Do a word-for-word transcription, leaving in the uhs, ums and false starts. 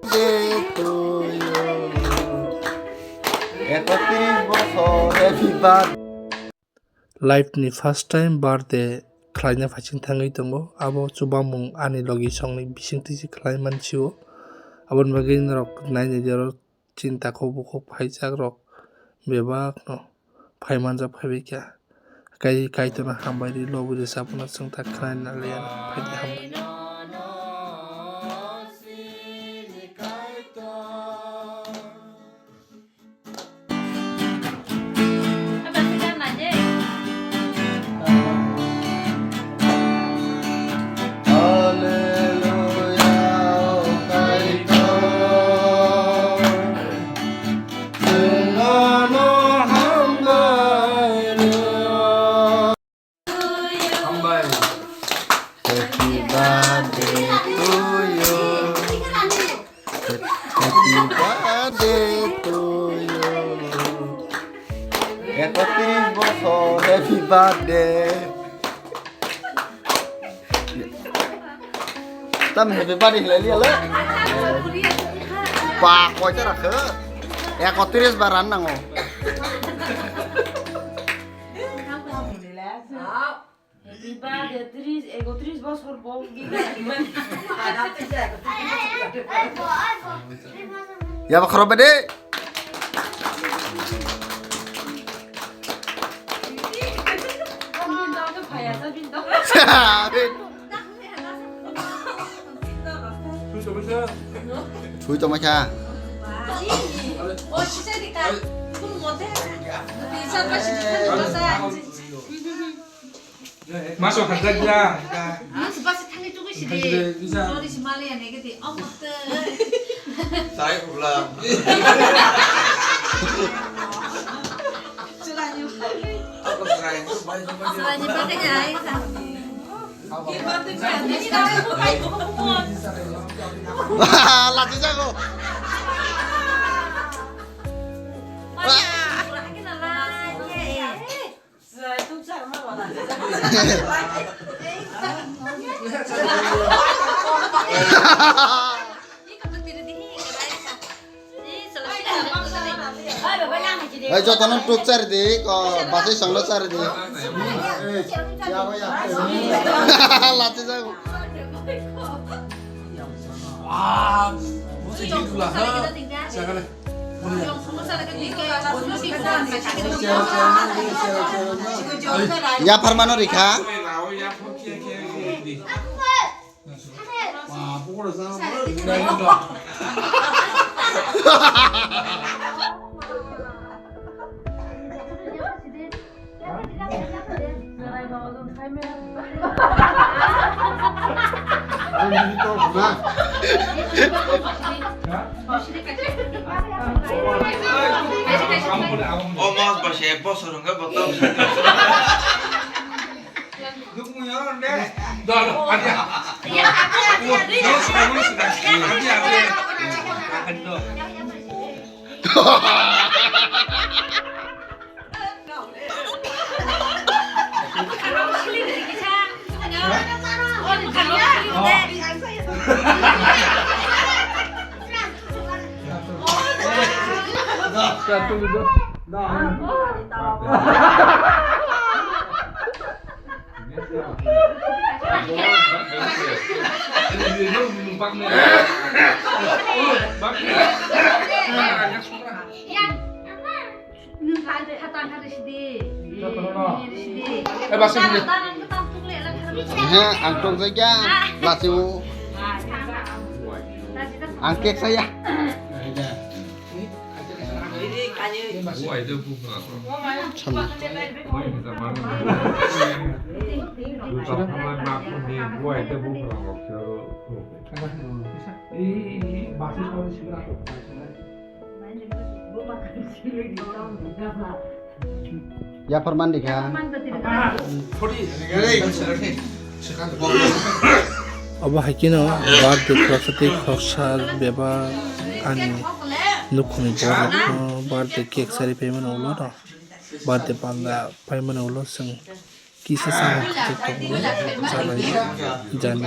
Birthday to you. Ekotris bosor, happy birthday. Life ni first time birthday khlaina phaising thangwi tongo. Abo chubamung ani logi songni bisingtwi se khlai mansio. Aboni bagwi norok nainai di oro chinta kok bukhuk phaijak rok bebak no phai manjak phaibai kha. Kai, Kaitorno hambai ri, logi ri, sabono chwng ta khnai na liya, phai di hambai. Hallelujah, O Kaitor. Chwng nono hambai rw. Hambai. Happy birthday to you. Happy birthday to you. Ekotris bosor, happy birthday. Tam happy birthday hilai liya le. Ba, koita rakhe? Ekotris bar ran nango. Happy birthday, tris, ekotris bosor bo giga. Yaba khorok bede. Thui tongma kha. Maso khajak ya. Mas basi thangwi tugwi sidi. Thangwi tugwi sidi. Nori si mali ya negati. Oh, mate. Sai ulam. Apa serai? Serai ni pakai ya, ai sa. Lati jago. Hai, jotono tuk chari di, ko basi songno chari di. Lati jago. Ya pharmano rikha. O mas ba se bosor hwnkhe bo tong. He, ang tong jakya, lachio. Ang kek saya. Sama. Yapharman dikha. Obo hai kheno birthday khoroksa tei khoroksa bebak ani nukhungni borokno birthday cake sari paimano ulo no. Birthday panda paimano ulo chwng. kisa samung khe tongo, chalai jani.